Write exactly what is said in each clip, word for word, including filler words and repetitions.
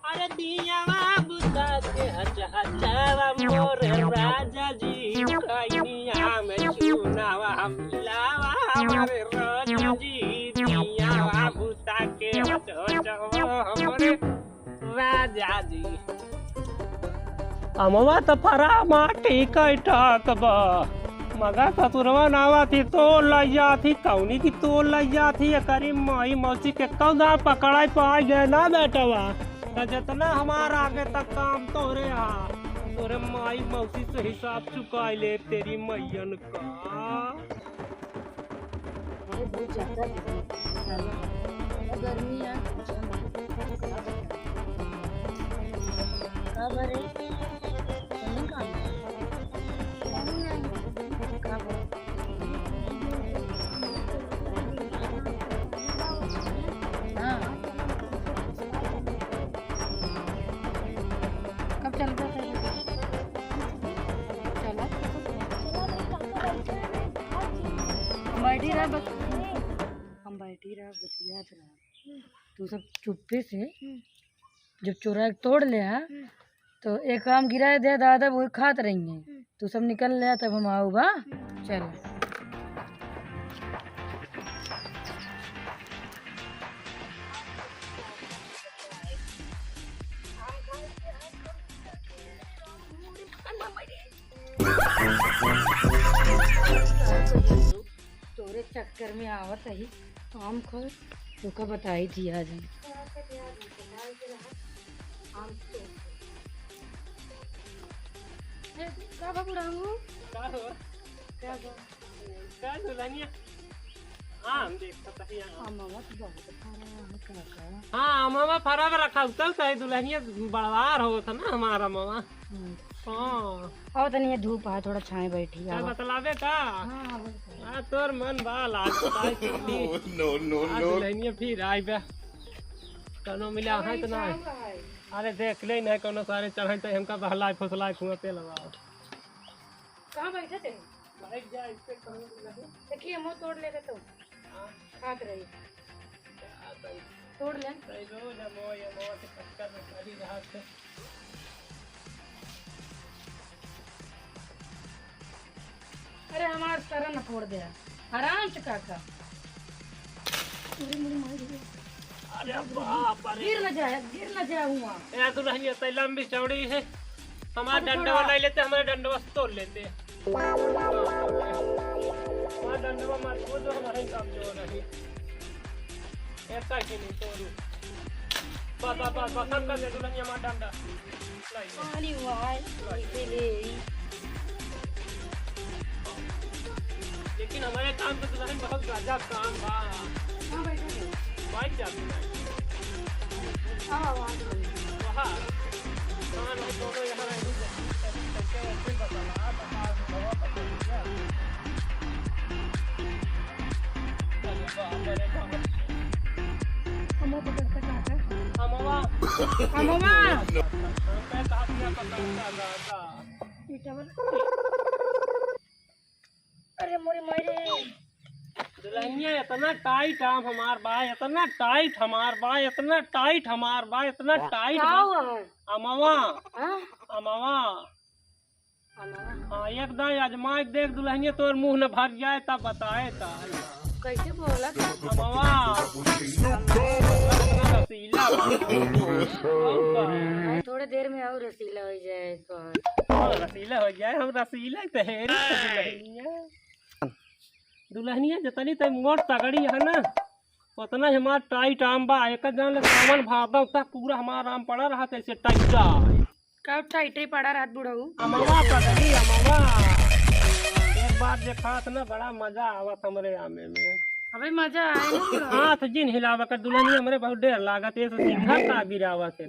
अरे दियावा बुता के हचहचावा मोरे राजा जी, कइनिया में चूनावा मिलावा मोरे राजा जी, दियावा बुता के हचहचावा मोरे राजा जी। अमवा त फरा माटी कई टक बा। मगर ससुरवा नावा थी तो लैया थी, कौनी की तो लैया थी, एकरी माई मौसी के कौन पकड़ाई पाई गए ना बेटवा। त जितना हमार आगे तक काम तोरे हा, तोरे माई मौसी से हिसाब चुकाई ले तेरी मैयन का। अरे बहुत ज्यादा गर्मी है। का बरे? कौन काम है? का बरे? हाँ। कब चल रहा था? चला। हम बैठी रहा बस। हम बैठी रहा, बतियात रहा। तू सब चुप्पे से, जब चोरा के तोड़ ले हा, तो एक आम गिराए दे दादा, वही खात रही है। तू सब निकल ले, तब हम आऊ बा। चल। तोरे चक्कर में आवत ही आम खो, तोका बताई थी आज हम। ए, का बा बुढ़ऊ? का हो? का बा? का दुल्हनिया? आम देखत ही आम। अमवा तो बहुत फरा है, काका। हाँ, अमवा फरा में रखा उतल तो है, दुल्हनिया बड़वार हो था ना हमारा अमवा। हम्म। हाँ। और तनी ये धूप है, थोड़ा छाए बैठी, चल आवा। बतलावे का? हाँ, हाँ, बोल। आ, तोर मन बा, लाज बताई छुट्टी। No, no, no, आज no। दुल्हनिया फिर आई बा। कौनो मिला है तो ना? अरे देख ले, नहीं कौनो सारे चढ़ाई तो हमका बहलाए फुसलाए कुआं पे लगा। कहाँ बैठे थे? बैठ जा, इससे कहूँ नहीं। देखिए, मुँह तोड़ लेते तो। हाँ। खात रही। क्या भाई? तोड़ ले। भाई, रोज हम वो, ये वो से चक्कर में पड़ी रहा थे। अरे, हमार सर न फोड़ दे। आराम से काका। अरे, मुड़ी मार दिया। अरे बाप रे। गिर न जाए, गिर न जाए हुआ। ए, दुल्हनिया, तै लंबी चौड़ी है। हमार अब डंडवा थोड़ा नहीं लेते, हमारे डंडवा से तोड़ लेते। हमार डंडवा मार, वो जो हमारे काम जो नहीं। ऐसा कि नहीं तोड़ू। बस, बस, बस, बस, हम कर दे दुल्हनिया हमार डंडा। लाई ले। पानी हुआ है, लाई। इसे ले। लेकिन हमारे काम के दुल्हन बहुत गजब काम बा। हाँ, बैठो, बैठो। बैठ जा तू। आओ, आओ, आओ। वहाँ। हाँ, नहीं, दोनों यहाँ रह नहीं सकते। कैसे, कैसे बता, बता, बता, बता, बता। अरे बाप रे बाप। अमवा पकड़ के काटे। अमवा। अमवा। मैं कहा दिया पकड़ के काटा। अरे मोरी माई रे। दुल्हनिया, इतना टाइट आम हमार बा, इतना टाइट हमार बा, इतना टाइट हमार बा, इतना टाइट का बा। हुआ है? अमवा। हाँ? अमवा। अमवा। हाँ, एक दाई आजमा के देख दुल्हनिया, तोर मुँह न भर जाए तब बताए ता। कैसे बोला था? अमवा। रसीला बा। और का? भाई, थोड़े देर में और रसीला हो जाए कौन? हाँ, रसीला हो जाए, हम रसीला तो है रे दुल्हनिया। दुल्हनिया जितनी तै मोट तगड़ी है ना, उतना ही हमार टाइट आम बा। एक जान ले सावन भादव तक पूरा हमार आम पड़ा रहा, ऐसे टाइट है। कब टाइटे पड़ा रहत बुढ़ऊ? अमवा पकड़ी, अमवा। एक बार देखात ना, बड़ा मजा आवत हमरे आमे में। अबे मजा आए ना बुढ़ऊ। हाथ जिन हिलावे कर दुल्हनिया, हमरे बहुत डर लागत, ये तो सिंघर का गिरावत है।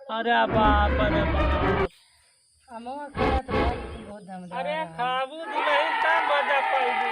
अरे बाप, अरे बाप। अमवा खात बा, लेकिन बहुत दमदार अरे है। खाबू दुल्हन, तब मजा पाइबू।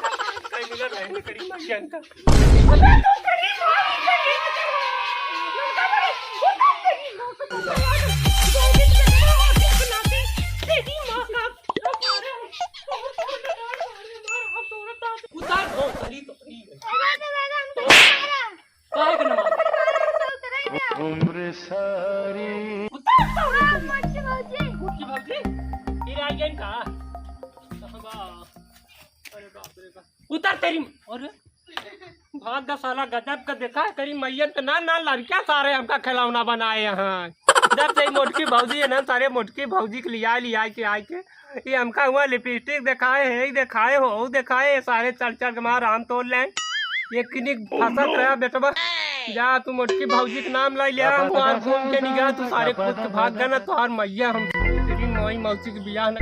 कहीं मिला नहीं करी मैया का। उतार दो, सही तो सही है। काहे के न मारे? उतार दो। मोटकी भौजी। मोटकी भौजी? फिर आ गई का? वाह। अरे बाप रे बाप। उतर तेरी, अरे भाग गा साला, गजब का देखा है तेरी मैयन का। ना ना लड़कियां सारे हमका खिलौना बनाए हैं। जब से ई मोटकी भौजी है ना, सारे मोटकी भौजी के लिया लिया के आए के ये हमका हुआ लिपस्टिक दिखाए, है दिखाए, हो दिखाए, ये सारे चढ़ चढ़ के मार आम तोड़ लें। ये किनिक फंसत रहा बेटवा। जा तू मोटकी भौजी के नाम लाई लिया, हम वहाँ घूम के नहीं गया, तू सारे कूद के भाग गया ना, तोहार मैया हम तेरी माई मौसी के बियाह न